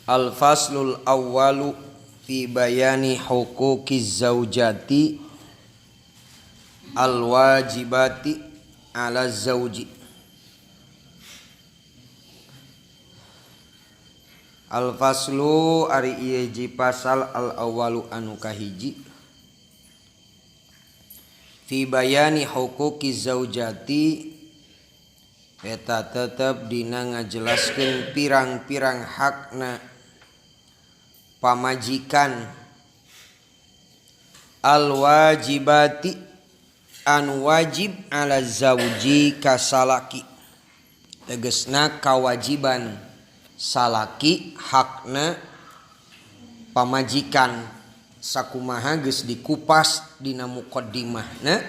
Al-faslul awwalu fi bayani huquqiz zaujati al-wajibati ala zauji. Al-faslu ari ieu ji pasal al-awwalu anu kahiji fi bayani huquqiz zaujati eta tetep dina ngajelaskeun pirang-pirang hakna pamajikan al-wajibati anu wajib ala zauji kasalaki, tegesna kawajiban salaki hakna pamajikan sakumaha geus dikupas dina muqaddimahna.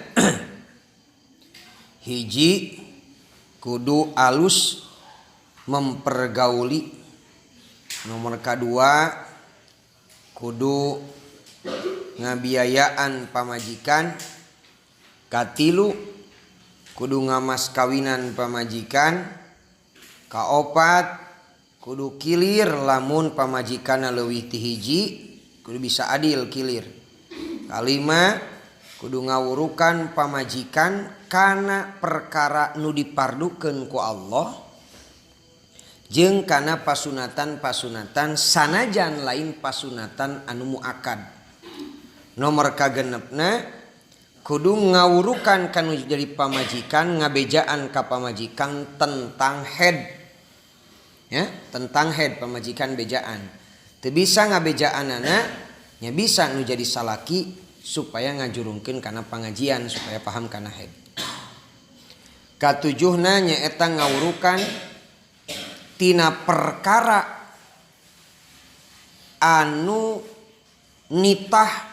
Hiji, kudu alus mempergauli. Nomor kadua, kudu ngabiayaan pamajikan. Katilu, kudu ngamas kawinan pamajikan. Kaopat, kudu kilir lamun pamajikanna leuwih ti hiji, kudu bisa adil kilir. Kalima, kudu ngawurukan pamajikan kana perkara nu dipardukeun ku Allah jeung kana pasunatan-pasunatan sanajan lain pasunatan anu muakad. Nomor kagenepna, kudu ngawurukan kanu jadi pamajikan, ngabejaan ka pamajikan tentang head. Ya, tentang head pamajikan bejaan. Teu bisa ngabejaanana, nya bisa nu jadi salaki supaya ngajurungkeun kana pangajian supaya paham kana head. Katujuhna nyaeta ngawurukan tina perkara anu nitah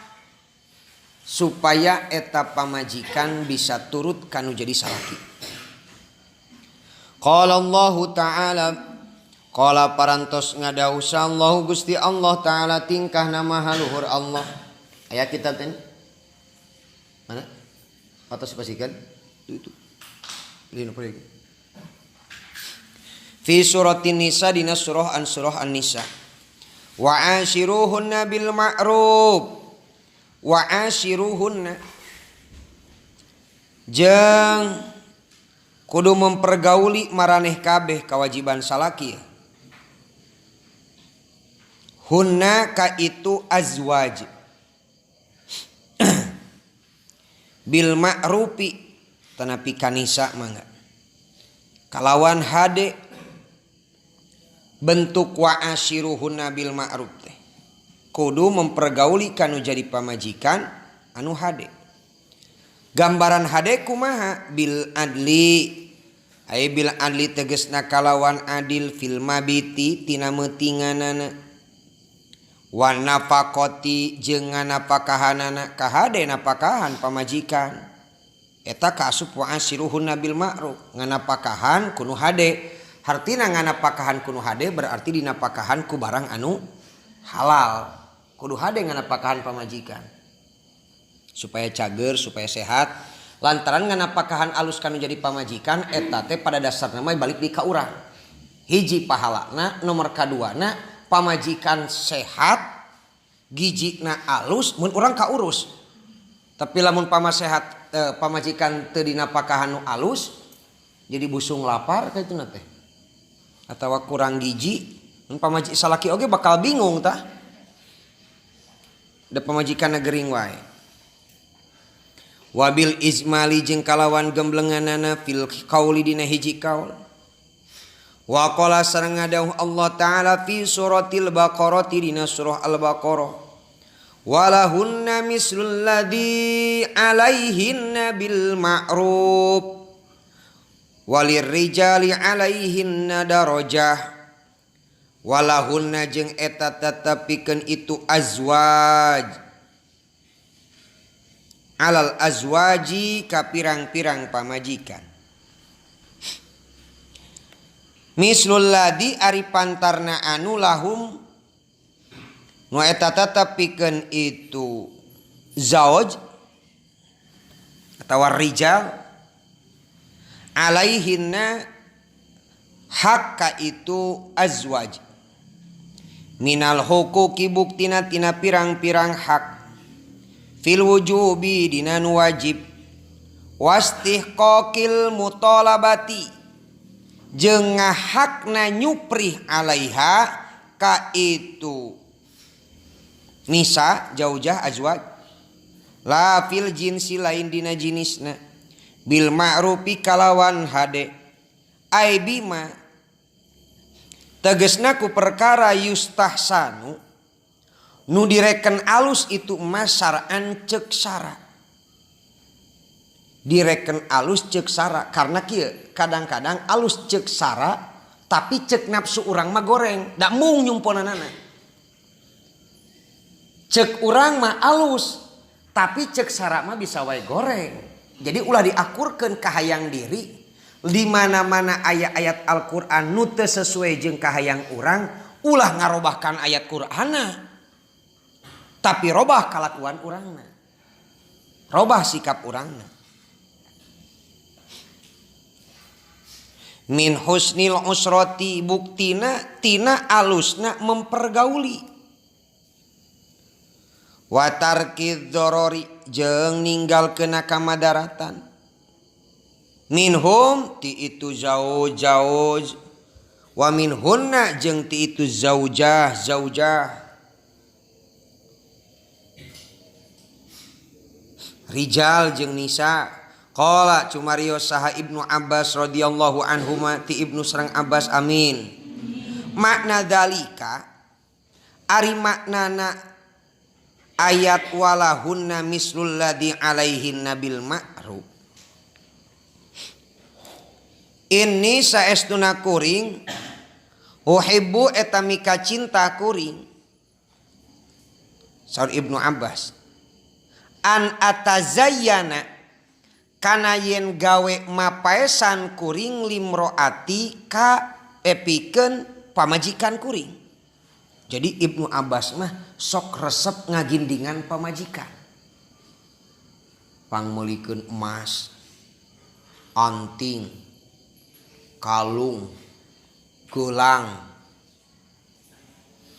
supaya eta pamajikan bisa turut kanu jadi salaki. Qala Allahu ta'ala, qala parantos ngadawuh Allahu Gusti Allah ta'ala tingkah nama haluhur Allah. Ayat kitab tadi mana? Atas pastikan itu. Ini apa lagi? Fi suratin Nisa dina surah an surah An-Nisa. Wa ashiruhunna bil ma'ruf. Wa ashiruhunna jeung kudu mempergauli maraneh kabeh kewajiban salaki. Hunna ka itu azwaj bil ma'rufi tanapi kanisa mangga kalawan hade bentuk wa ashiruhunna bil ma'ruf teh kudu mempergauli kanu jadi pamajikan anu hade. Gambaran hade kumaha? Bil adli, ai bil adli tegesna kalawan adil fil mabiti tina meutinganana wa nafaqati jeung nganapakahanana, kahade napakahan pamajikan eta kaasup wa ashiruhunna bil ma'ruf, nganapakahan kunu hade. Hartina nganapakahan kunu hade berarti dinapakahan ku barang anu halal. Kudu hade nganapakahan pamajikan supaya cager, supaya sehat. Lantaran nganapakahan alus kanu jadi pamajikan eta teh pada dasarna mah balik di ka urang. Hiji pahalana, nomor kaduana pamajikan sehat, gijina alus mun urang kaurus. Tapi lamun pamasehat pamajikan teu dinapakahan nu alus jadi busung lapar kitu na teh. Atawa kurang gizi, mun pamajikan salaki oge bakal bingung tah. Da pamajikan gering wae. Wabil izmali jeung kalawan gemblenganana fil qauli dina hiji kaul. Wa qala sareng ngadawuh Allah ta'ala fi suratil Baqarah dina surah Al-Baqarah. Walahunna mislul ladzi alaihinna bil ma'ruf walirrijali alaihinna darajah. Walahunna jeung eta tetepikeun itu azwaj alal azwaji ka pirang-pirang pamajikan. Mislul ladzi ari pantarna anu lahum nu eta tetepikeun itu zauj atawa rijal alaihinna hak ka itu azwaj. Minal huquqi buktina tina pirang-pirang hak fil wujubi dina nu wajib wastihqaqil mutalabati jeung ngahakna nyuprih alaiha ka itu nisa jaujah azwaj la fil jinsi lain dina jinisna bil ma'rufi kalawan hade ai bima tegesna ku perkara yustahsanu nu direken alus itu emas saraan ceuk sara. Direken alus ceuk sara karena kieu kadang-kadang alus ceuk sara tapi ceuk nafsu urang mah goreng da mung nyumponanana. Ceuk urang mah alus tapi ceuk sara mah bisa wae goreng. Jadi ulah diakurkeun kahayang diri. Di mana-mana ayat-ayat Al-Qur'an nu teu sesuai jeung kahayang urang, ulah ngarobahkan ayat Qur'anna. Tapi robah kalakuan urangna. Robah sikap urangna. Min husnil usrati buktina tina alusna mempergauli. Wa tarkidz dzarari jeung ninggalkeun kamadaratan. Minhum ti itu zauj wa minhunna jeung ti itu zaujah zaujah rijal jeung nisa. Qala cumarios saha Ibnu Abbas radhiyallahu anhuma ti Ibnu sareng Abbas amin. Makna dalika ari maknana ayat walahunna mislul ladzi alaihinna bil ma'ruf. Ini saestuna kuring uhibbu eta mika cinta kuring saur Ibnu Abbas an atazayyana kana yen gawe mapaesan kuring limroati ka epikeun pamajikan kuring. Jadi Ibnu Abbas mah sok resep ngagindingan pamajikan, pangmeulikeun emas, anting, kalung, gelang.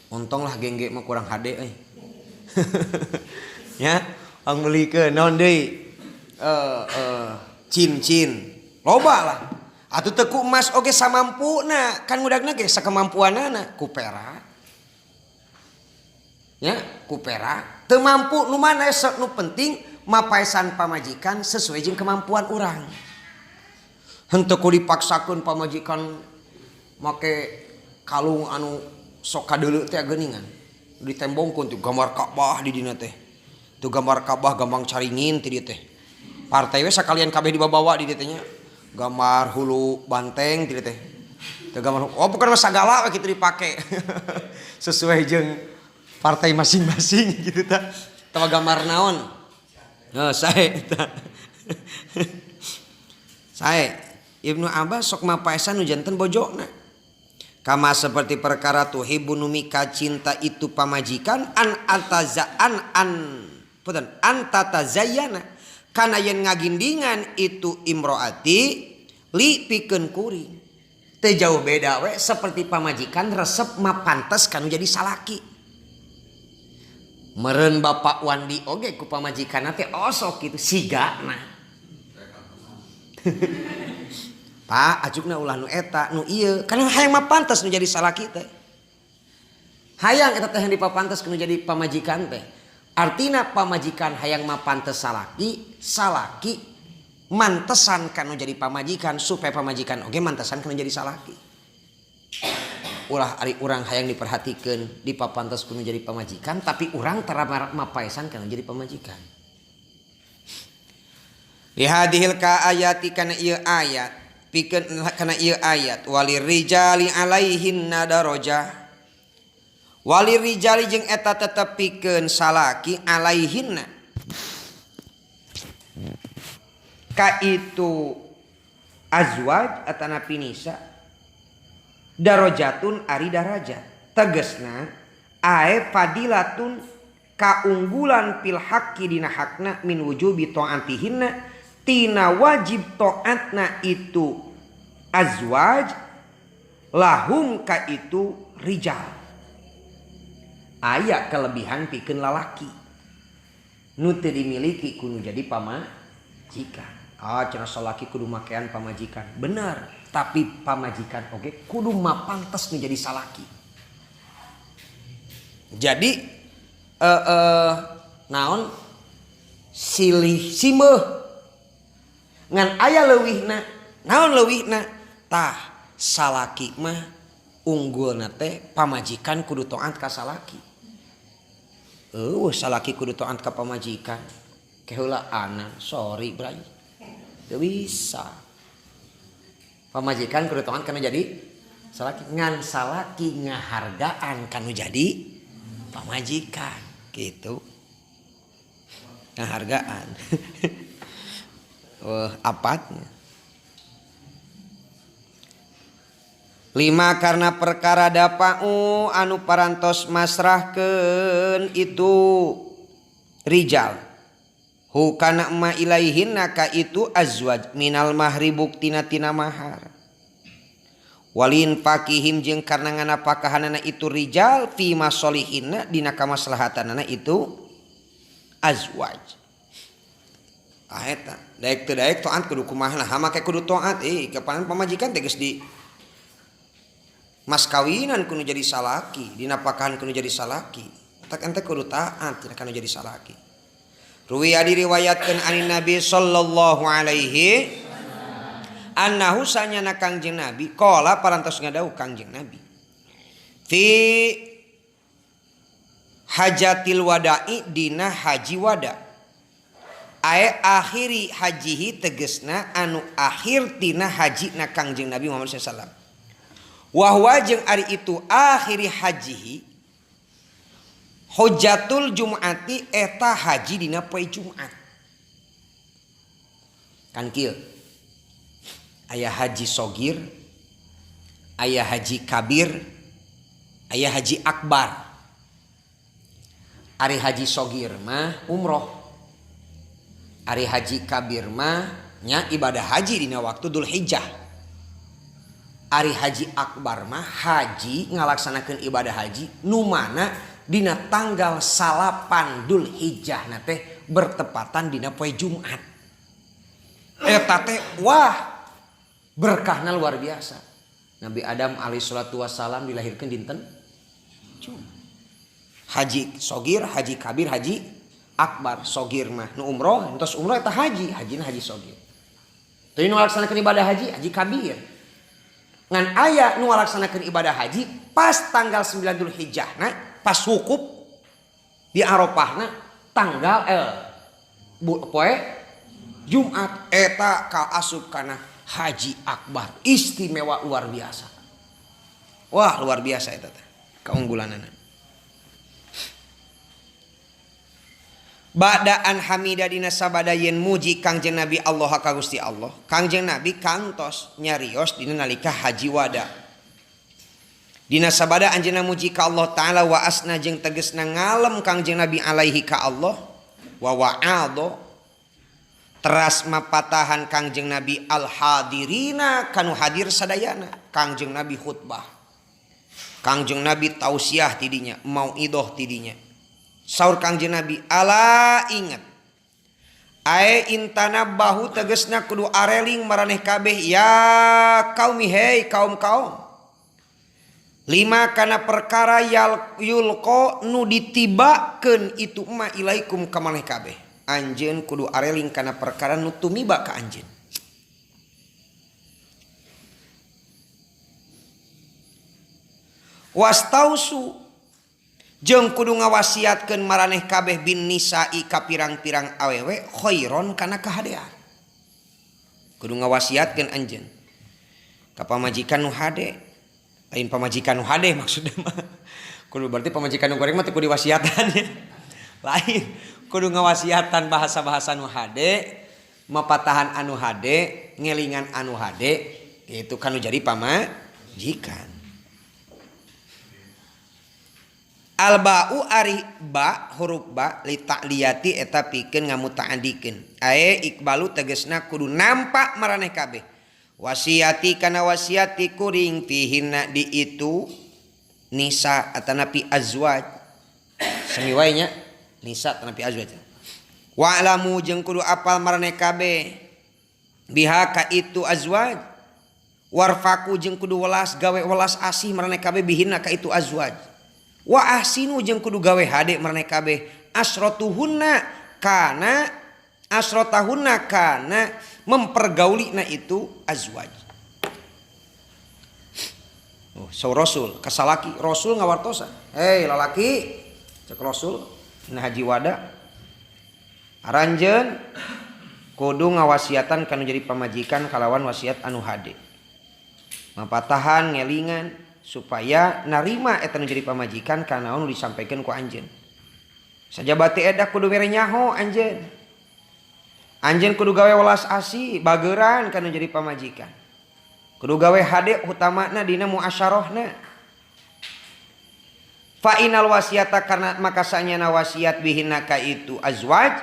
Untunglah gengge mah kurang hade euy. Ya, pangmeulikeun naon deui? Cincin. Loba lah. Atuh teu ku emas oge samampuna, kan ngudagna ge sakemampuanana ku perak. Ya, ku perak. Teu mampu nu mana nu penting mapaesan pamajikan sesuai jeung kemampuan urang. Henteu ku dipaksakeun pamajikan make kalung anu sok kadeuleu teh geuningan. Ditembongkeun tuh gambar Ka'bah di dina teh. Tuh gambar Ka'bah gampang caringin ti dieu teh. Partai we sakalian kabeh dibawa di dieu teh nya. Gambar hulu banteng ti dieu teh. Tuh gambar oh bukan mah sagala we kitu dipake. Sesuai jeung partai masing-masing gitu tah. Tawa gambar naon? Heuh sae eta. Sae Ibnu Abbas sok mapaesan nu janten bojona. Kama seperti perkara tuhibbu nu mika cinta itu pamajikan an atazaan an punten an tatazayyana kana yen ngagindingan itu imroati li pikeun kuring. Teu jauh beda we seperti pamajikan resep mapantes kanu jadi salaki. Meureun Bapak Wandi oge ku pamajikanna teh osok kitu sigana. Pak acukna ulah nu eta nu ieu karena hayang mah pantes nu jadi salaki teh. Hayang eta teh yang dipapantes nu jadi pamajikan teh. Artina pamajikan hayang mah pantes salaki, salaki mantesan kanu jadi pamajikan supaya pamajikan oge mantesan kanu jadi salaki. Ulah ari urang hayang diperhatikeun dipapantes kudu jadi pamajikan tapi urang tara mapaesan kanu jadi pamajikan. Lihadihil ka ayati kana ieu ayat pikeun kana ieu ayat walirijali alaihinna darajah. Walirijali jeung eta tetep pikeun salaki alaihinna ka itu azwaj atanapi nisa darajatun ari darajat tegesna ae fadilatun kaunggulan fil haqqi dina hakna min wujubi taatihinna tina wajib taatna itu azwaj lahum ka itu rijal. Aya kelebihan pikeun lalaki nu teu dimiliki ku nu jadi pamajikan. Ah cenah salaki kudu makean pamajikan. Bener, tapi pamajikan oge kudu mapantes nu jadi salaki. Jadi naon silih simeuh ngan aya leuwihna. Naon leuwihna? Tah salaki mah unggulna teh pamajikan kudu taat ka salaki. Eueuh salaki kudu taat ka pamajikan. Keheulaanan, sorry bray. Teu bisa. Pamajikan kudu taat kana jadi salaki, ngan salaki ngahargaan kanu jadi pamajikan gitu. Ngahargaan. Wah, apatnya. Lima karena perkara dapau anu parantos masrahkeun itu rijal hukana ma ilaihin naka itu azwaj minal mahri buktina tina mahar walin fakihim jeung karena nganapakahanana itu rijal fi masolihinna dina kamaslahatanana itu azwaj. Ah eta daek teu daek taat kudu kumaha nah make kudu taat kapan pamajikan teh geus di mas kawinan kudu jadi salaki, dinapakahan kudu jadi salaki. Tak ente kudu taat tina kanu jadi salaki. Ruwiya diriwayatkeun anin Nabi sallallahu alaihi annahu sanyana Kangjeng Nabi qala parantos ngadawuh Kangjeng Nabi fi hajatil wada'i dina haji wada ae akhiri hajihi tegesna anu akhir tina haji na Kangjeng Nabi Muhammad sallallahu alaihi wasallam. Wahwa jeung ari itu akhiri hajihi hujjatul jum'ati eta haji dina poe Jumat. Kan kieu aya haji sogir, aya haji kabir, aya haji akbar. Ari haji sogir mah umroh, ari haji kabir mah nya ibadah haji dina waktu Dzulhijjah. Ari haji akbar mah haji ngalaksanakeun ibadah haji nu mana dina tanggal 9 Dzulhijjah na teh bertepatan dina poe Jumat. Eta teh wah berkahna luar biasa. Nabi Adam alaihi salatu wassalam dilahirkeun dinten Jumat. Haji sogir, haji kabir, haji akbar. Sogir mah nu umroh, entos umroh eta haji, hajina haji sogir. Teu nu ngalaksanakeun ibadah haji, haji kabir. Ngan aya nu ngalaksanakeun ibadah haji pas tanggal 9 Dzulhijjah na, pas wukuf di Arafahna tanggal poe Jumat eta ka asup kana haji akbar, istimewa luar biasa. Wah, luar biasa eta teh keunggulanana. Ba'daan hamida dina sabada yen muji Kangjeng Nabi Allah ka Gusti Allah. Kangjeng Nabi kantos nyarios dina nalika haji wada. Dina sabada anjeunna muji ka Allah Ta'ala wa asna jeung tegesna ngalem Kangjeng Nabi alaihi ka Allah wa wa'adha teras mapatahan Kangjeng Nabi al hadirina kanu hadir sadayana. Kangjeng Nabi khutbah. Kangjeng Nabi tausiah tidinya, mauidah tidinya. Saur Kangjeng Nabi ala ingat ae intana bahu tegesna kudu areling maraneh kabeh ya kaumi hei kaum-kaum lima kana perkara yal yulqa nu ditibakeun itu ma ilaikum ka maneh kabeh anjeun kudu areling kana perkara nu tumiba ka anjeun. Wastausu jeung kudu ngawasiatkeun maraneh kabeh bin nisa'i ka pirang-pirang awewe khairon kana kahadean. Kudu ngawasiatkeun anjeun ka pamajikan nu hade. Lain pamajikan nu hade maksudna mah. Kudu berarti pamajikan nu goreng mah teu kudu diwasiatan. Lain kudu ngawasiatan bahasa-bahasa nu hade, mapatahan anu hade, ngelingan anu hade, itu kanu jadi pamajikan. Al-ba'u ari ba huruf ba li ta'liyati eta pikeun ngamutaadikeun. Ae ikbalu tegesna kudu nampak maraneh kabeh. Wasiati kana wasiati kuring fihinna di itu nisa atanapi azwaj. Sami wae nya nisa tanapi azwaj. Wa'lamu jeung kudu apal maraneh kabeh biha ka itu azwaj. Warfaku jeung kudu welas gawe welas asih maraneh kabeh bihinna ka itu azwaj. Wa ahsinu jeung kudu gawe hade maraneh kabeh asratuhunna kana asratahunna kana mempergaulina itu azwaj. Oh, so Rasul kasalaki Rasul ngawartosan. Hei lalaki cek Rasul dina haji wada aranjeun kudu ngawasiatan kanu jadi pamajikan kalawan wasiat anu hade. Mapatahan ngelingan supaya narima eta nu jadi pamajikan kana nu disampaikan ku anjeun. Sajabati edah kudu mere nyaho anjeun. Anjeun kudu gawe welas asih bageuran kana jadi pamajikan. Kudu gawe hade utamana dina muasyarahna. Fa inal wasiata karena maka sanyana wasiat bihinna ka itu azwaj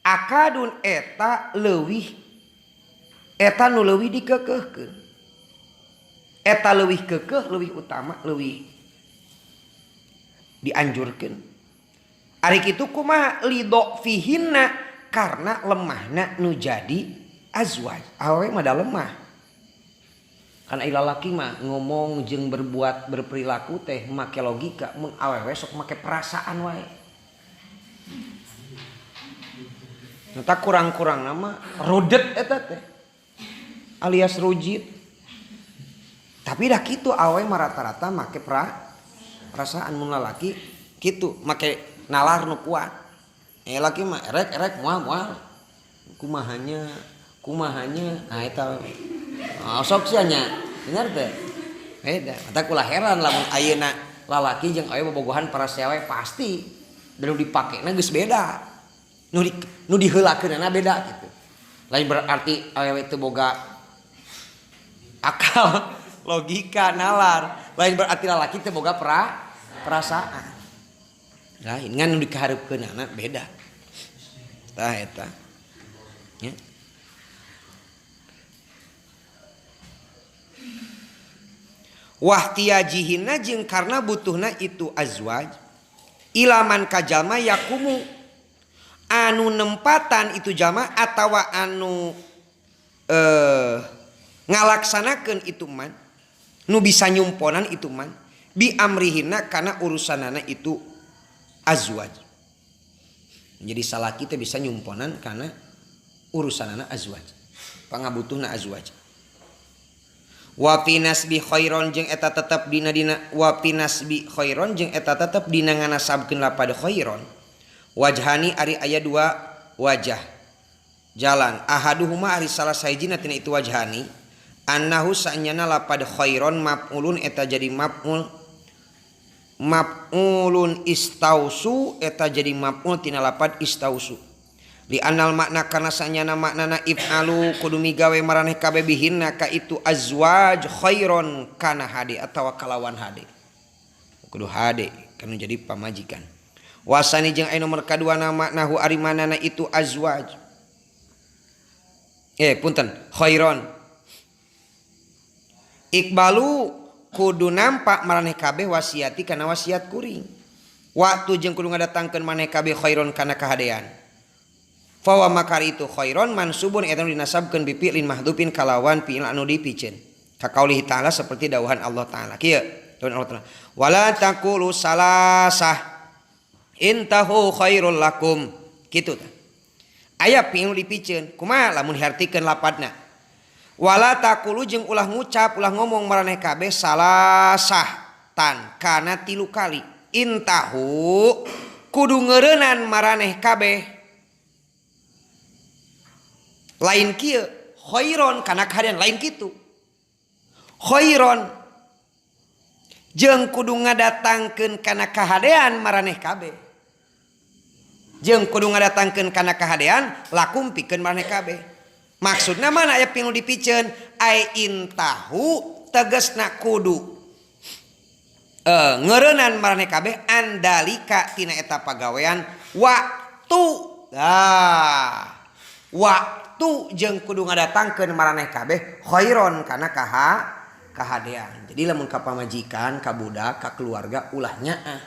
akadun eta leuwih eta nu leuwih dikekeuhkeun. Eta leuwih kekeh leuwih utama leuwih dianjurkeun. Ari kitu kumaha lido fihinna karena lemahna nu jadi azwaj. Awewe mah da lemah. Kan ai lalaki mah ngomong jeung berbuat berperilaku teh make logika, mun awewe sok make perasaan wae. Eta kurang-kurang nama rudet eta teh alias rujit. Tapi dah kitu awe mah rata-rata make perasaan, mun lalaki kitu make nalar nu kuat. Laki mah erek-erek moal-moal. Kumahanya kumahanya nah eta sok sia nya bener teh. Beda. Mata kula heran lamun ayeuna lalaki jeung awewe bobogohan parasea we pasti nu dipakena geus beda. Nu diheulakeunana beda gitu. Lain berarti awewe teu boga akal logika nalar, lain berarti lalaki teu boga perasaan. Lain ngan nu dikahareupkeunana beda. Tah eta. Nya. Wahtiyajihinna jeung karena butuhna itu azwaj ilaman ka jalma yakumu anu nempatan itu jalma atawa anu ngalaksanakeun itu man nu bisa nyumponan itu man bi amrihinna kana urusanana itu azwaj. Jadi salaki teh bisa nyumponan kana urusanana azwaj, pangabutuhna azwaj. Wa fi nasbi khairon jeung eta tetep dina dina wa fi nasbi khairon jeung eta tetep dina nganasabkeun lapad khairon. Wajhani ari aya dua wajah jalan, ahaduhuma ari salah sahijina tina itu wajhani annahu sanyana lapad khairon maf'ulun eta jadi maf'ul maf'ulun istausu eta jadi maf'ul tina lapad istausu. Li anal makna karena sanyana maknana if'alu kudu migawe maraneh kabeh bihinna ka itu azwaj khairon kana hade atawa kalawan hade. Kudu hade kanu jadi pamajikan. Wasani jeung aya nomor kaduana maknahu ari manana itu azwaj. Punten khairon. Iqbalu kudu nampak maraneh kabeh wasiati kana wasiat kuring. Waktu jeung kudu ngadatangkeun maneh kabeh khairon kana kahadean. Fawa makari itu khairon mansubun eta nu dinasabkeun bi fi'lin mahdhufin kalawan fi'il anu dipiceun. Ka qaulihi ta'ala seperti dawuhan Allah Ta'ala. Kieu dawuhan Allah Ta'ala. Wala taqulu salasah intahu khairul lakum. Kitu tah. Aya fi'il dipiceun. Kumaha lamun dihartikeun lapadna? Wala taqulu jeung ulah ngucap, ulah ngomong maraneh kabeh salasah tan kana tilu kali. Intahu kudu ngeureunnan maraneh kabeh. Lain kieu khairon kana kahadean lain kitu. Khairon jeung kudu ngadatangkeun kana kahadean maraneh kabeh. Jeung kudu ngadatangkeun kana kahadean lakum pikeun maraneh kabeh. Maksudna mana aya pinu dipiceun ai intahu tegasna kudu ngeureunnan maraneh kabeh andalika tina eta pagawean waktu. Tah waktu jeung kudu ngadatangkeun maraneh kabeh khairon kana kahadean. Jadi lamun ka pamajikan, ka budak, ka keluarga ulah nyaah.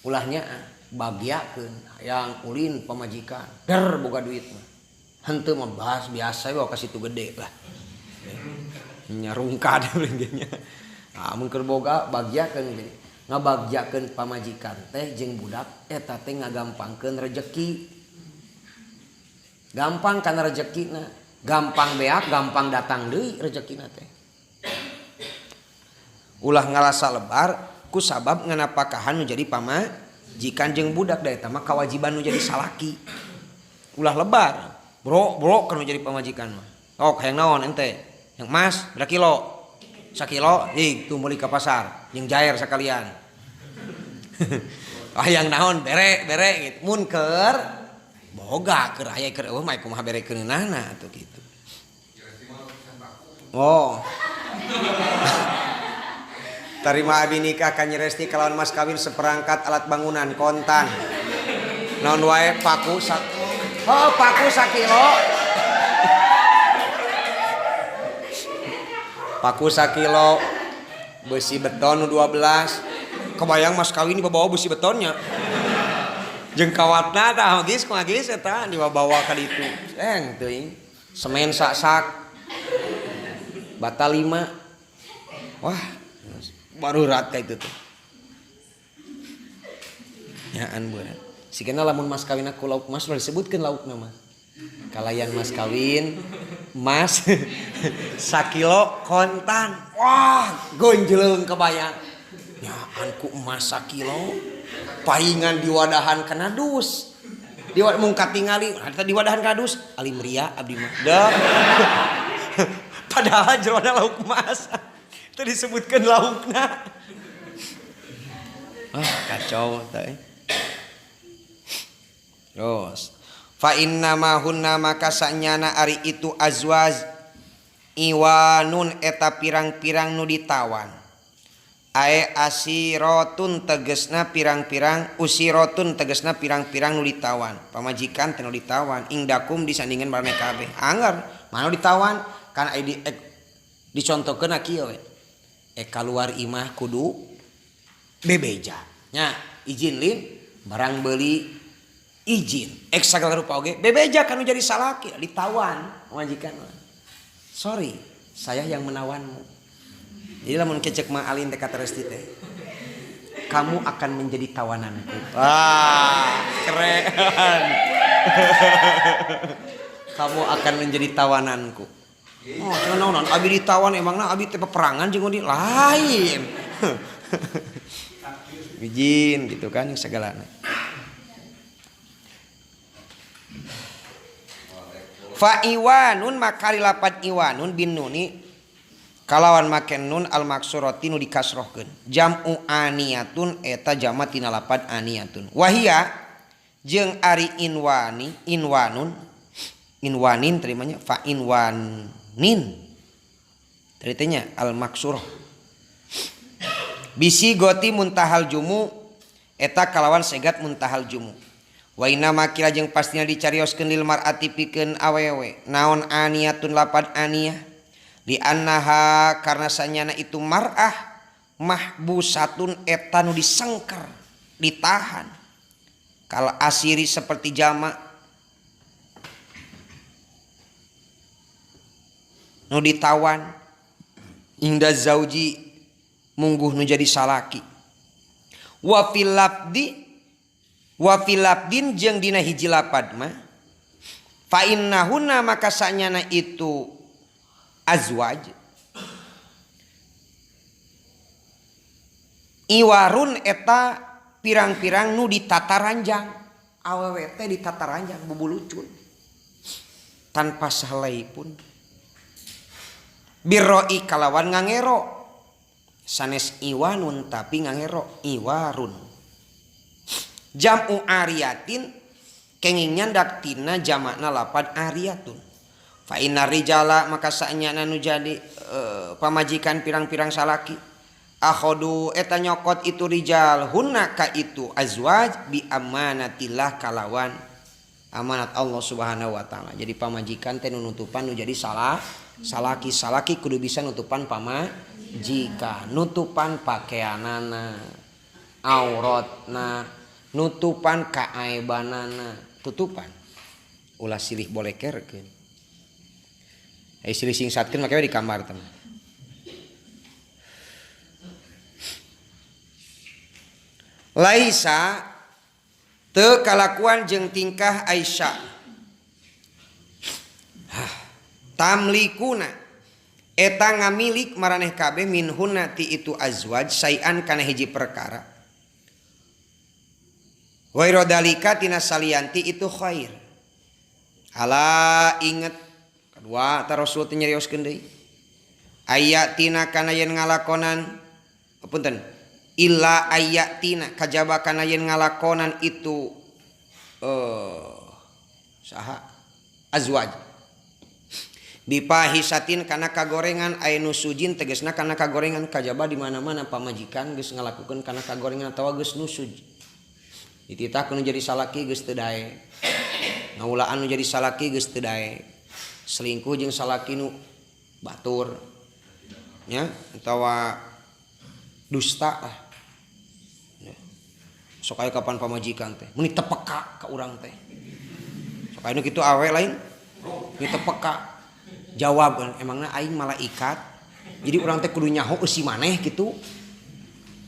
Ulahnya bagiakeun hayang ulin pamajikan der boga duit mah. Henteu mah bahas biasa we ka situ gede lah. Nyarungkad ge nya. Amun keur boga bagiakeun jadi ngabagjakeun pamajikan teh jeung budak eta teh ngagampangkeun rejeki. Gampang kana rejekina, gampang beak, gampang datang deui rejekina teh. Ulah ngarasa lebar ku sabab nganapakahan nu jadi pamajikan jeung budak da eta mah kawajiban nu jadi salaki. Ulah lebar, bro bro kan nu jadi pamajikan mah. Sok hayang naon ente? Yang emas berapa kilo? Sakilo, ih tuh meuli ka pasar, jeung jair sakalian. Hayang naon bere bere gitu. Mun keur boga keur aya keur eueuh mah kumaha bere keuneunana atuh kitu. Oh. Tarima abi nikah ka Nyi Resti kalawan mas kawin seperangkat alat bangunan kontan. Naon wae paku sak. Oh, paku sakilo. Paku sakilo, besi beton 12. Kebayang mas kawin dibawa besi betonnya. Jeung kawatna tah geus kumaha geus eta dibawa ka ditu. Eng teuing. Semen sak-sak. Bata 5. Wah, baru rat ka itu tuh. Nyaan berat. Sigana lamun mas kawin aku lauk mas ulah disebutkeun laukna mah. Kalayan mas kawin mas sakilo kontan. Wah, gonjleung kebayang. Nyaan ku emas sakilo. Paingan diwadahan kana dus. Diwad mung katingali, eta diwadahan kana dus, alim ria abdi mah. Dah. Padahal jerona lauk emas. Itu disebutkan laukna. Ah, kacau teh. Terus fa inna ma hunna maka sanyana ari itu azwaz iwanun eta pirang-pirang nu ditawan. Ae asirotun tegesna pirang-pirang usirotun tegesna pirang-pirang nu ditawan. Pamajikan teh nu ditawan ingdakum disandingan maraneh kabeh. Angger mana ditawan kan aya di dicontohkeun kieu we. Kaluar imah kudu bebeja. Nya izin lin barang beuli izin. Ek sagala rupa oge bebeja kan nu jadi salaki ditawan majikan mah. Sorry, saya yang menawanmu. Jadi lamun kecek ma alin teh kata Resti teh, kamu akan menjadi tawananku. Wah, keren. Kamu akan menjadi tawananku. Oh, cenah naon abi ditawan emangna abi teh peperangan jeung di lain. Izin gitu kan yang segalana. Fa iwanun makari lapat iwanun bin nuni kalawan maken nun al maksurati nu dikasrohkeun. Jam'u aniyatun eta jama tina lapat aniyatun. Wahia jeung ari inwani inwanun inwanin terimanya fa inwanin teritanya al maksurah. Bisi goti muntahal jumu eta kalawan segat muntahal jumu. Wa inna ma kira jeung pastina dicarioskeun lil mar'ati pikeun awewe naon aniyatun lapad aniyah li annaha karena sanyana itu mar'ah mahbusatun eta nu disengker ditahan kal asiri seperti jama nu ditawan inda zauji mungguh nu jadi salaki wa fil labdi wa fil labdin jeung dina hiji lapad mah fa innahunna maka sanyana itu azwaj iwarun eta pirang-pirang nu ditata ranjang awewe teh ditata ranjang bubulucun tanpa sahlai pun birroi kalawan ngangero sanes iwanun tapi ngangero iwarun jam'u ariyatin kenging nyandak tina jamakna lapad ariyatun fa inna rijala maka sanyana nu jadi pamajikan pirang-pirang salaki akhodu eta nyokot itu rijal hunna ka itu azwaj bi amanatillah kalawan amanat Allah Subhanahu wa taala. Jadi pamajikan teh nu nutupan nu jadi salah salaki salaki kudu bisa nutupan pamajikan nutupan pakeanana. Auratna, nutupan kaaibanana, tutupan. Ulah silih bolekerkeun. Ai silih singsatkeun make we di kamar teh. Laisa teu kalakuan jeung tingkah Aisyah. Tamlikuna eta ngamilik maraneh kabeh minhunna ti itu azwaj sayan kana hiji perkara. Wa iradalika tina salianti itu khair. Ala inget kedua ta Rasul teh nyarioskeun deui. Aya tina kana yen ngalakonan punten illa ayatina kajaba kana yen ngalakonan itu saha azwaj bipahisatin kana kagorengan aya nu sujin tegasna kana kagorengan kajaba di mana-mana pamajikan geus ngalakukeun kana kagorengan atawa geus nusuj dititah kudu jadi salaki geus teu dae ngaulaan nu jadi salaki geus teu dae selingkuh jeung salaki nu batur nya atawa dusta lah sok aya kapan pamajikan teh meuni teu peka ka urang teh sok aya nu kitu awe lain meuni teu peka jawab emangna aing malaikat jadi urang teh kudu nyaho eusi maneh kitu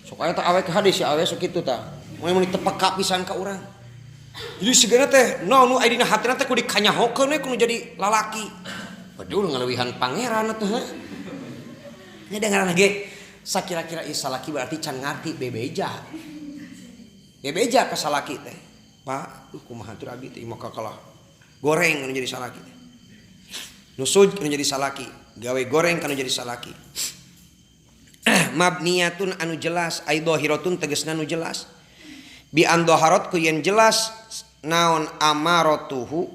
sok aya teh awe ka hade si awe sok kitu tah mun teu peka pisan ka urang jadi sigana teh naon nu aya dina hatina teh kudu dikanyahokeun we kudu jadi lalaki bedul ngaleuwihan pangeran atuh heuh nya dengaran ge sakira-kira ieu salaki berarti can ngarti bebeja bebeja ka salaki teh Pak duh kumaha teh abi teh maka kalah goreng nu jadi salaki teh nusuj nu jadi salaki gawe goreng kanu jadi salaki mabniyatun anu jelas ai dhahiratun tegasna nu jelas bi an dhaharat ku yen jelas naon amaratuhu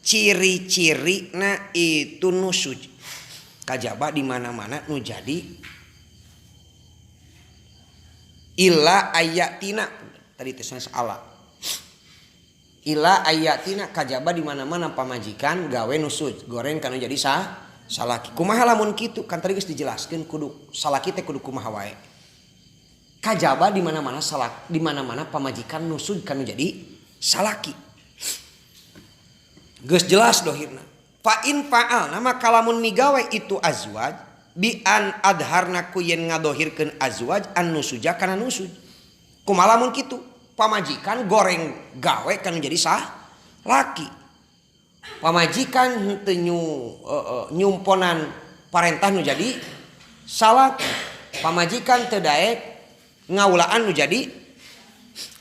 ciri-cirina itu nusuj kajaba di mana-mana nu jadi illa ayatina tadi teh sanes ala illa ayatina kajaba di mana-mana pamajikan gawe nusuj goreng kanu jadi salaki kumaha lamun kitu kan tadi geus dijelaskeun kudu salaki teh kudu kumaha wae kajaba di mana-mana salak di mana-mana pamajikan nusuj kanu jadi salaki geus jelas dohirna fa in fa'al nama kalamun migawe itu azwaj bi an adharna ku yen ngadohirkeun azwaj an nusuja kana nusuj kumaha lamun kitu pamajikan goreng gawe kan jadi sah laki pamajikan henteu nyumponan parentah nu jadi salaki pamajikan teu daek ngaulaan nu jadi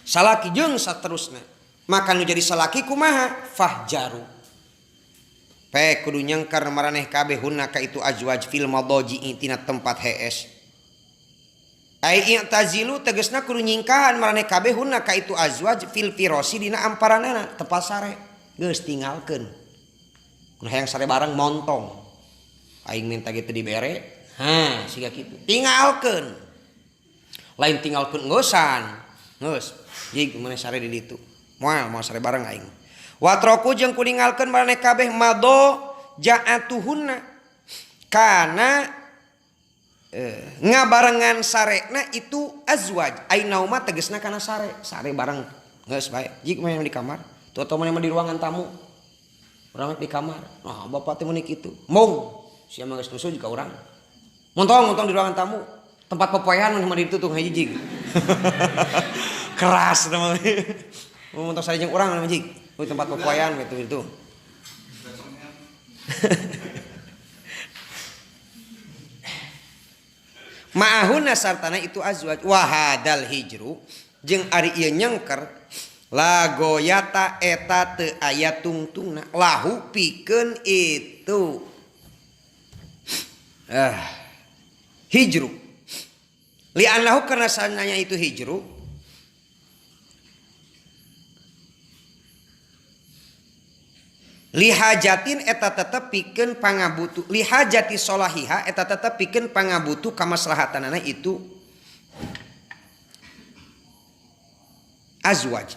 salaki jeung saterusna maka nu jadi salaki kumaha fahjaru pe kudu nyengker maraneh kabeh hunna ka itu azwaj fil madaji tina tempat hees ai i'tazilu tegasna kudu nyingkahan maraneh kabeh hunna ka itu azwaj fil firosi dina amparanana tempat sare geus tinggalkeun nu hayang sare bareng montong aing minta gitu dibere ha siga kitu tinggalkeun lain tinggalkeun ngeusan geus jig maneh sare di ditu moal moal sare bareng aing watroku jeung kuningalkeun maraneh kabeh mado ja'atuhunna kana ngabarengan sarena itu azwaj ai nauma tegasna kana sare sare bareng geus bae jig mah di kamar tuh atau mah di ruangan tamu urang di kamar nah bapak teh meuni kitu mung sia mah geus nusuj ka urang montong-montong di ruangan tamu tempat popoean mah di ditu tuh hiji jig keras teh mah montong sare jeung urang mah jig di tempat popoean gitu itu. Ma'ahuna sartana itu azwaj wa hadal hijru jeung ari ieu nyengker lagoyata eta teu aya tungtungna lahu pikeun itu hijru li'annahu karena sananya itu hijru lihajatin eta tetep pikeun pangabutuh lihajati solahiha eta tetep pikeun pangabutuh kamaslahatanana itu azwaj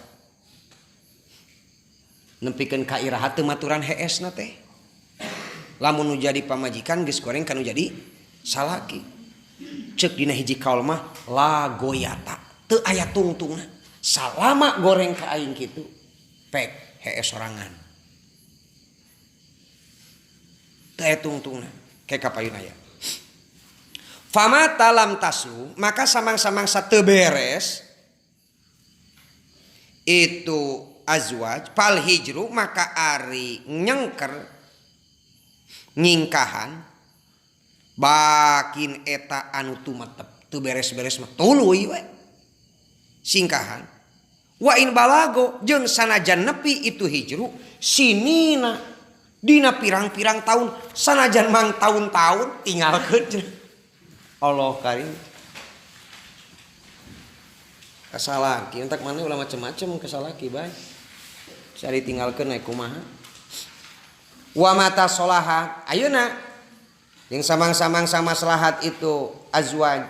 nempikeun ka iraha teu maturan heesna teh lamun nu jadi pamajikan geus goreng kanu jadi salaki ceuk dina hiji kaul mah lagoyata Teu aya tungtungna. Salama goreng ka aing kitu pek hee sorangan. Teu aya tungtungna ke kapayun aya. Fama talam taslu maka samang-samang sateu beres itu azwaj fal hijru maka ari nyengker nyingkahan bakin eta anu tumetep teu beres-beres mah tuluy we singkahan wa in balago jeung sanajan nepi itu hijru sinina dina pirang-pirang tahun sanajan mang tahun-tahun tinggalkeun. Allah karim kasalaki entak mana ulah macem-macem kasalaki bae cari tinggalkeun naik kumaha wa mata solaha ayeuna jeung samang-samang sama selahat itu azwaj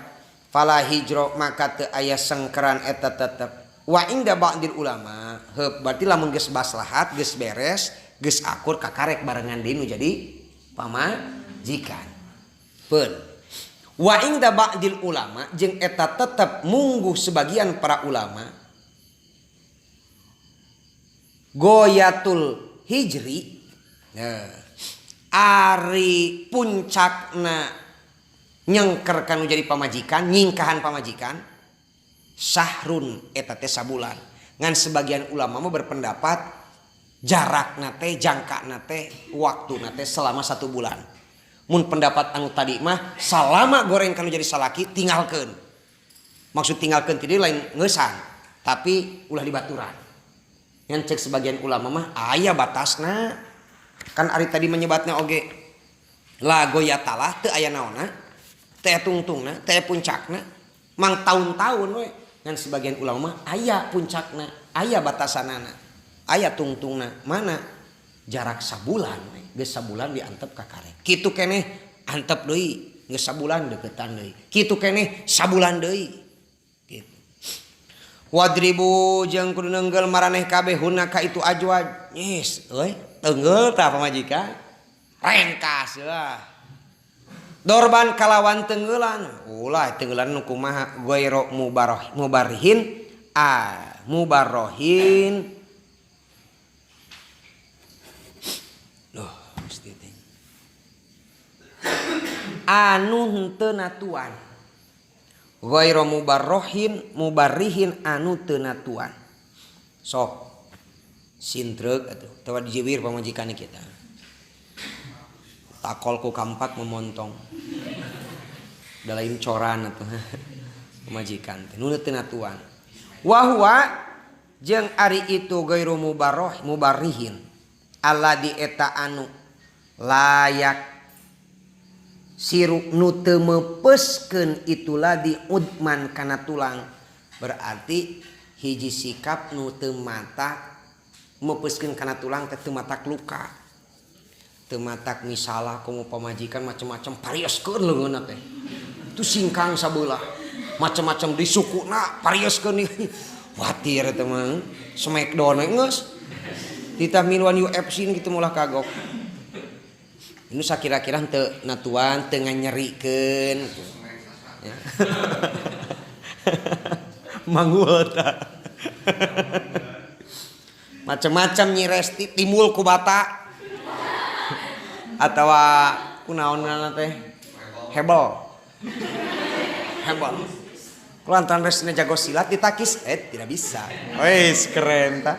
fala hijro maka teu aya sengkeran eta tetep wa inda ba'dil ulama heup berarti lamun geus maslahat geus beres geus akur kakarek barengan deui nu jadi pamajikan peun wa inda ba'dil ulama jeung eta tetep mungguh sebagian para ulama goyatul hijri nah, ari puncakna nyengker kanu jadi pamajikan nyingkahan pamajikan sahrun eta teh sabulan ngan sebagian ulama mah berpendapat jarakna teh jangkana teh waktuna teh selama 1 bulan. Mun pendapat anu tadi mah salama goreng kanu jadi salaki tinggalkeun. Maksud tinggalkeun ti lain ngeusan, tapi ulah dibaturan. Ngan cek sebagian ulama mah aya batasna. Kan ari tadi menyebatna oge la goyatalah teu aya naonna, teu tungtungna, teu puncakna, mang taun-taun we. Ngan sebagian ulama mah aya puncakna, aya batasanana, aya tungtungna. Mana? Jarak sabulan we. Geus sabulan diantep ka karek. Kitu keneh antep deui, geus sabulan deukeutan deui. Kitu keneh sabulan deui. Kitu. Wadribu jeung kudu neunggeul maraneh kabeh huna ka itu ajwaj. Yes, euy, teunggeul tah pamajikan. Rengkas lah. Dorban kalawan teungeulan. Ulah teungeulan nu kumaha ghairu mubarah mubarihin a mubarohin. Loh, mesti teh. Anu henteu natuan. Ghairu mubarrohin mubarrihin anu teu natuan. Sok sintreuk atuh tawa dijiwir pamajikan kita. Takol ku kampak memontong. Da lain coran atuh pamajikan teh nu teu natuan. Wa huwa jeung ari itu ghairu mubarroh mubarrihin alladzi eta anu layak siru nu teu meupeskeun itulah di udman kana tulang. Berarti hiji sikap nu teu mata meupeskeun kana tulang teh teu matak luka. Teu matak misalah komo pamajikan macem-macem parioskeun leungeunna teh. Itu singkang sabelah. Macem-macem di sukuna parioskeun watir eta mah smackdown geus. Titah miluan UFC gitu mulah kagok. Ini sakira-kira teu natuan teu nganyerikeun ya. Manggul ta. Macem-macem Nyi Resti timbul ku bata. Atawa kunaon teh? Hebel. Hebel. Kulantaran Restina jago silat ditakis, tidak bisa. Wes keren ta.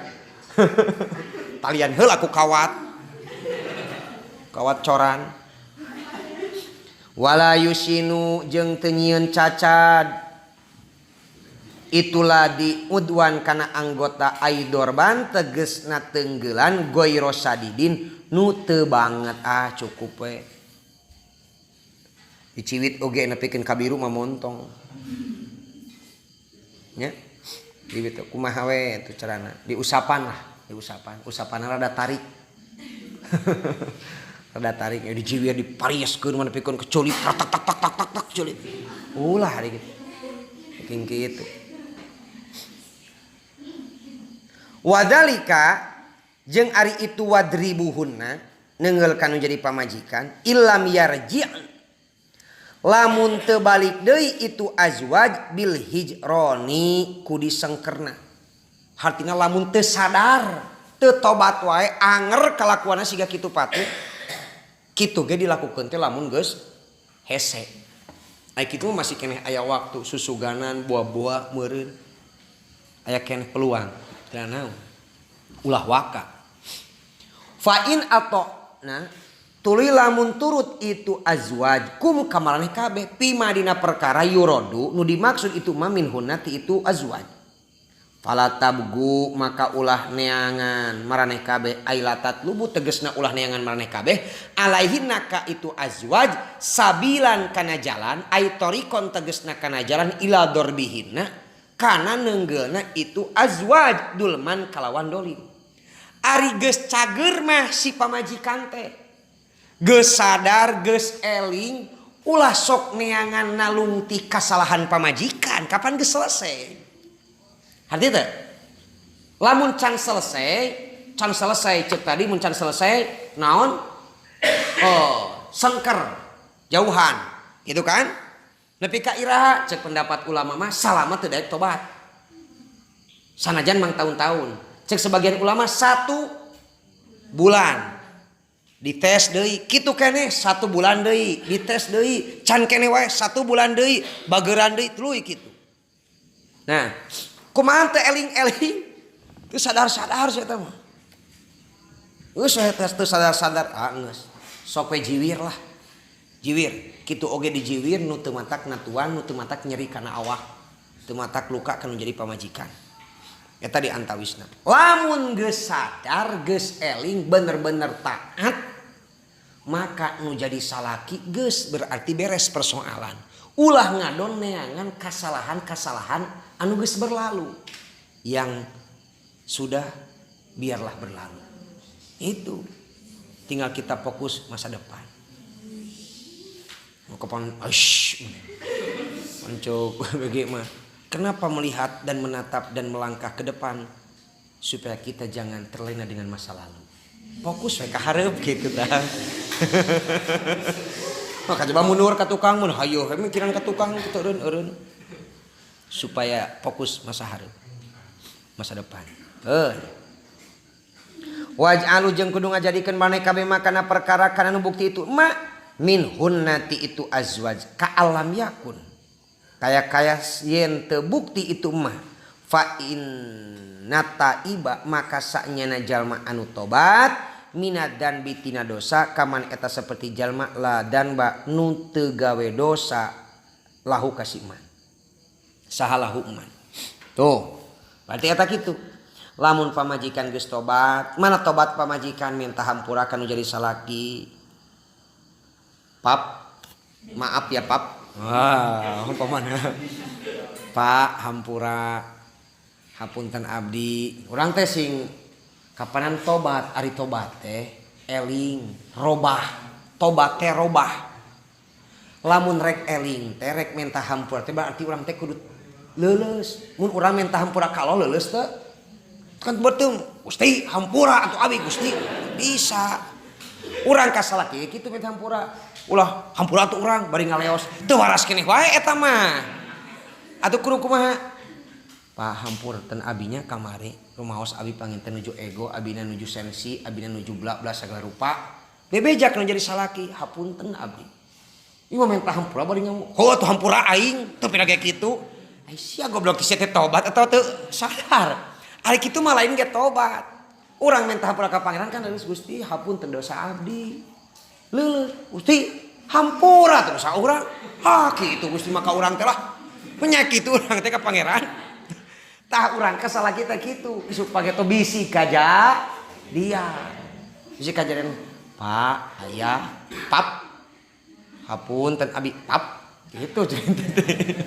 Talian heula ku kawat. Kawat coran. Wala yusinu jeung teu nyieun cacad. Itulah di udwan kana anggota aidorban tegesna tenggelan goiro sadidin nu teu banget ah cukup we. Diciwit oge nepikeun ka biru mah montong. Nya. Diwit kumaha we tu carana? Diusapan lah, diusapan. Usapanna rada tarik. Rada tarik ya dijiwir diparieskeun mah nepikeun ke culit tak tak tak tak tak tak culit. Ulah hari gitu. King kitu. Wadalika jeung ari itu wadribuhunna neunggeul kanu jadi pamajikan illam yarji' Lamun teu balik deui itu azwaj bil hijroni ku disengkerna. Hartina lamun teu sadar, teu tobat wae anger kalakuanna siga kitu patut. Kitu ge dilakukeun teh lamun geus hese. Ai kitu masih keneh aya waktu susuganan buah-buah meureun. Aya keneh peluang. Teu naon. Ulah waka. Fa in atau nah tuluy lamun turut itu azwaj kum kamaraneh kabeh pima dina perkara yurodu nu dimaksud itu ma minhunna ti itu azwaj. Fala tabgu maka ulah neangan maraneh kabeh ailatat lubu tegesna ulah neangan maraneh kabeh alaihinna ka itu azwaj sabilan kana jalan ai tariqon tegesna kana jalan ila dorbihinna kana neunggeulna itu azwaj dulman kalawan dolim. Ari geus cager mah si pamajikan teh geus sadar geus eling ulah sok neangan nalungti kasalahan pamajikan kapan geus selesai. Harti teh lamun can selesai cek tadi mun can selesai naon oh sengker jauhan gitu kan nepi ka iraha cek pendapat ulama mah salama teu daek tobat sanajan mang tahun-tahun. Cek sebagian ulama 1 bulan dites deui kitu keneh 1 bulan deui dites deui can keneh wae 1 bulan deui bageran deui tuluy kitu. Nah kumaha teh eling-eling teu sadar-sadar sia teh mah geus we teh teu sadar-sadar ah geus sok we jiwir lah jiwir kitu oge dijiwir nu teu matak natuan nu teu matak nyeri kana awak teu matak luka kana jadi pamajikan. Eta di antawisna. Lamun geus sadar, geus eling, bener-bener taat, maka nu jadi salaki geus berarti beres persoalan. Ulah ngadon neangan kasalahan-kasalahan anu geus berlalu. Yang sudah biarlah berlalu. Itu tinggal kita fokus masa depan. Kapan aish mencok bagaimana? Kenapa melihat dan menatap dan melangkah ke depan? Supaya kita jangan terlena dengan masa lalu. Fokus we ka hareup gitu tah. Maka coba mundur ka tukang mun hayo we mikiran ka tukang kitu eureun-eureun. Supaya fokus masa hareup. Masa depan. Heuh. Waj'alu jeung kudu ngajadikeun maneh kabeh makana perkara kana nu bukti itu ma min hunnati itu azwaj ka alam yakun. Kaya-kaya yen teu bukti itu mah fa inna taiba maka saknyana jalma anu tobat minad dan bitina dosa kaman eta seperti jalma la dan ba nu teu gawe dosa lahu kasiman saha lahu man. Tuh berarti eta kitu lamun pamajikan geus tobat mana tobat pamajikan minta hampura kanu jadi salaki pap maaf ya pap. Wah, pamana? Pak hampura hapunten abdi. Urang teh sing kapanan tobat, ari tobat teh eling, robah. Tobat teh robah. Lamun rek eling teh rek minta hampura teh berarti urang teh kudu leuleus. Mun urang minta hampura ka Allah leuleus teh kan betul Gusti hampura atuh abi Gusti bisa. Urang ka salaki kitu minta hampura. Ulah hampura atuh urang bari ngaleos teu waras keneh wae eta mah. Atuh kudu kumaha? Pak hampurten abinya kamari rumaos abi panginten nuju ego abina nuju sensi abina nuju bla bla segala rupa. Bebejak nu jadi salaki hapunten abdi. Ieu mah minta hampura bari ngamuk. Heuh atuh hampura aing teu pira ge kitu. Ai sia goblok sia teh tobat atawa teu sadar. Ari kitu mah lain ge tobat. Urang minta hampura ka pangeran kan geus Gusti hapunten dosa abdi. Leuleut Gusti hampura teh dosa urang. Ha kitu Gusti maka urang teh lah. Penyakit urang teh ka pangeran. Tah urang kasalah kita kitu. Isuk pake bisi kaja dia. Bisi kajadian Pak, ayah, pap. Hapunten abi, pap. Gitu cerita teh.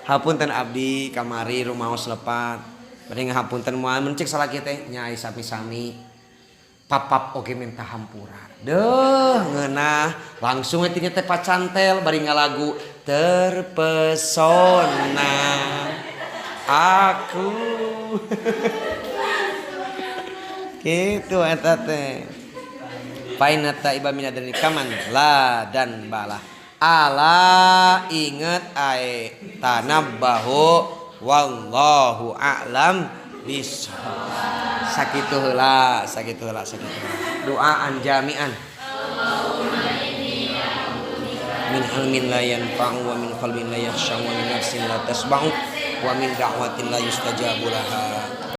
Hapunten abdi kamari rumaos lepat. Bade ngahapunten moal mun cek salaki teh nya sami-sami. Papap oge minta hampura. Deuh ngeunah langsung we tina teh pacantel bari ngalagu terpesona aku. Gitu eta teh. Fainata iba minadani kaman la dan balah. Ala inget ae tanabbahu wallahu a'lam bishawab. Sakitu heula, sakitu heula, sakitu heula. Doaan jami'an. Min ilmin la yanfa'u wa min qalbin la yakhsha wa min nafsin la tasba'u wa min da'watin la yustajabu laha.